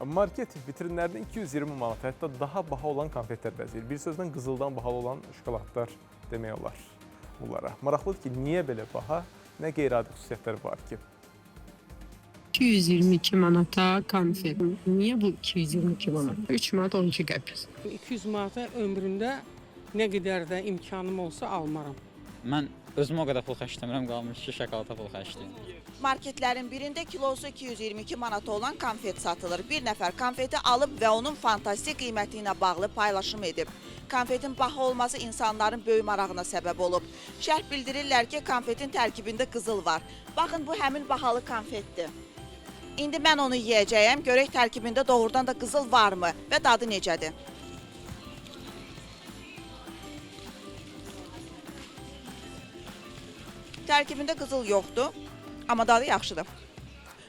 Market vitrinlərdə 220 manat, hətta daha baha olan konfetlər bəzəyir. Bir sözlə qızıldan bahalı olan şokoladlar demək olar bunlara. Maraqlıdır ki, niyə belə baha, nə qeyri-adi xüsusiyyətləri var ki? 222 manata konfet. Niyə bu 222 manat? 3 manat 12 qəpik. 200 manata ömrümdə nə qədər də imkanım olsa almaram. Mən özüm o qədər pul xərcləmirəm, qalmış ki, şokolada pul xərcləyim. Marketlərin birində kilosu 222 manata olan konfet satılır. Bir nəfər konfeti alıb və onun fantastik qiyməti ilə bağlı paylaşım edib. Konfetin baha olması insanların böyük marağına səbəb olub. Şərh bildirirlər ki, konfetin tərkibində qızıl var. Baxın, bu həmin bahalı konfetdir. İndi mən onu yeyəcəyəm, görək tərkibində doğrudan da qızıl varmı və dadı necədir? Tərkibində qızıl yoxdur, amma dadı yaxşıdır.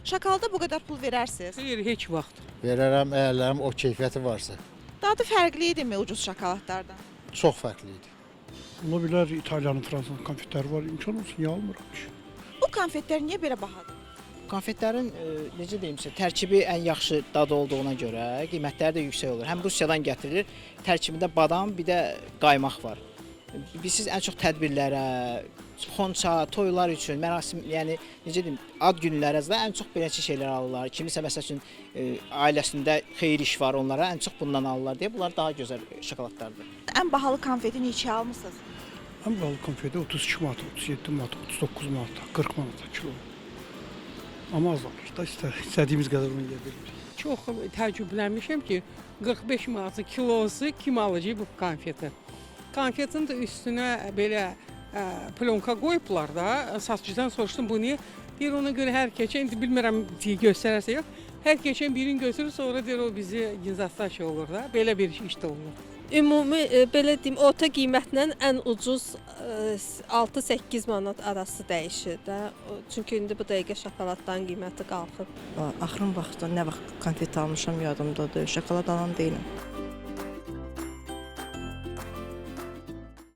Şokolada bu qədər pul verərsiniz. Xeyr, heç vaxt. Verərəm əgər o keyfiyyəti varsa. Dadı fərqli idimi ucuz şokoladlardan? Çox fərqli idi. Ola bilər İtalyanın, Fransanın konfetləri var, imkan olsun, niyə almıram ki? Bu konfetlər niyə belə bahadır? Konfetlərin necə deyim sizə, tərkibi ən yaxşı dadı olduğuna görə qiymətləri də yüksək olur. Həm Rusiyadan gətirilir, tərkibində badam, bir də qaymaq var. Bilirsiniz, ən çox tədbirlərə, xonça, toylar üçün, mərasim, yəni necə deyim, ad günlərə də ən çox beləçi şeylər alırlar. Kimisə məsəl üçün ailəsində xeyir iş var, onlara ən çox bundan alırlar deyə bunlar daha gözəl şokoladlardır. Ən bahalı konfeti neçəyə almısınız? Ən bahalı konfeti 32 manat, 37 manat, 39 manat, 40 manat kilo. Amma az alır da istədiyimiz qədər onu yeyə bilmirik. Çox təəccüblənmişəm ki, 45 manatı kilosu kim alacaq bu konfeti? Konfetin də üstünə belə plonka qoyublar da. Satıcıdan soruşdum bu niyə? Deyir ona görə hər keçən, indi bilmirəm göstərərsə yox. Hər keçən birini götürür, sonra deyir o bizi gizlətdaş olur da. Belə bir iş də olur. Ümumi belə deyim, orta qiymətlə ən ucuz 6-8 manat arası dəyişir də. Çünki indi bu dəqiqə şokoladların qiyməti qalxıb. Axırın vaxtda nə vaxt konfet almışam yadımdadır. Şokolad alan deyiləm.